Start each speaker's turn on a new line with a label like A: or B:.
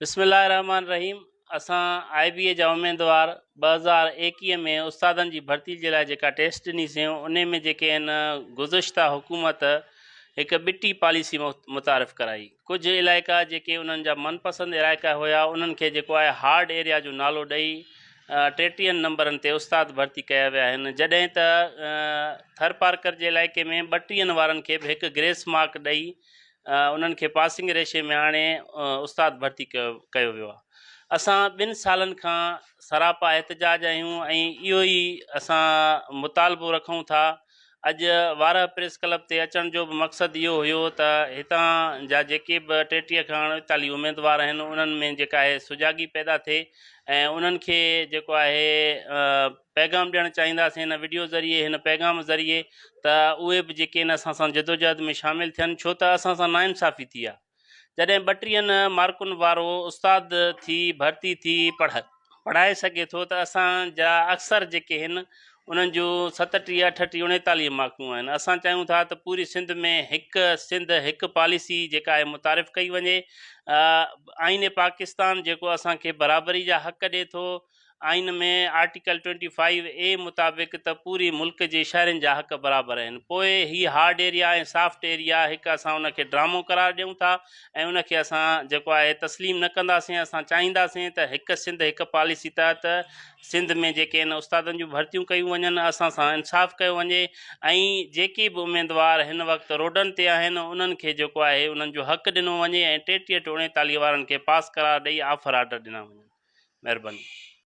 A: بسم الله الرحمٰن الرحيم اسان آء بي اي جا اميدوار 2021 ۾ استادن جي ڀرتي جي لاء جيڪا ٽيسٽ ڏني سين انهي ۾ جيڪي هن گذشته حڪومت هڪ ٻٽي پاليسي متعارف ڪرائي ڪجهه علائقا جيڪي انهن جا من پسند علائقا هيا انهن کي جيڪو آهي هارڊ ايريا جو نالو ڏئي ٽيٽيهن نمبرن تي استاد ڀرتي ڪيا ويا آهن جڏهن ته ٿرپارڪر جي علائقي ۾ ٻٽيهن وارن کي به هڪ گريس مارڪ ڏئي انهن کي پاسنگ ريشي ۾ آڻي استاد ڀرتي ڪيو ويو آهي. اسان ٻن سالن کان سراپا احتجاج آهيون ۽ اهو ئي اسان مطالبو رکون ٿا. اڄ وارهه پريس ڪلب تي اچڻ جو به مقصد اهو هيو ته هتان جا جيڪي به 33 کان 39 اميدوار آهن انهن ۾ جيڪا آهي سجاڳي پيدا ٿئي ۽ انهن کي جيڪو آهي پيغام ڏيڻ چاهينداسين هن وڊيو ذريعي هن پيغام ذريعي ته اهي به جيڪي آهن اسان سان جدوجهد ۾ شامل ٿين ڇو ته اسان سان ناانصافي ٿي آهي جڏهن ٻٽيهن مارڪن وارو استاد ٿي ڀرتي ٿي پڙهائي سگهي ٿو ته اسان جا اڪثر جيڪي آهن انهن جون 37 38 39 مارڪون آهن اسان چاهيون ٿا ته پوري سنڌ ۾ هڪ سنڌ هڪ پاليسي جيڪا آهي متعارف ڪئي وڃي آئين پاڪستان جيڪو اسان کي برابري جا حق ڏي ٿو آئين ۾ آرٽيڪل ٽوئنٽي فائيو اي مطابق ته پوري ملڪ جي شهرين جا حق برابر آهن پوء هي هارڊ ايريا ۽ سافٽ ايريا هڪ اسان ان کي ڊرامو قرار ڏيون ٿا ۽ ان کي اسان جيڪو آهي تسليم نه ڪنداسين اسان چاهينداسين ته هڪ سنڌ هڪ پاليسي تحت سنڌ ۾ جيڪي آهن استادن جون ڀرتيون ڪيون وڃن اسان سان انصاف ڪيو وڃي ۽ جيڪي به اميدوار هن وقت روڊن تي آهن انهن کي جيڪو آهي انهن جو حق ڏنو وڃي ۽ 33 ٽو 39 وارن کي پاس قرار ڏئي آفر آرڊر ڏنا وڃن. مهرباني.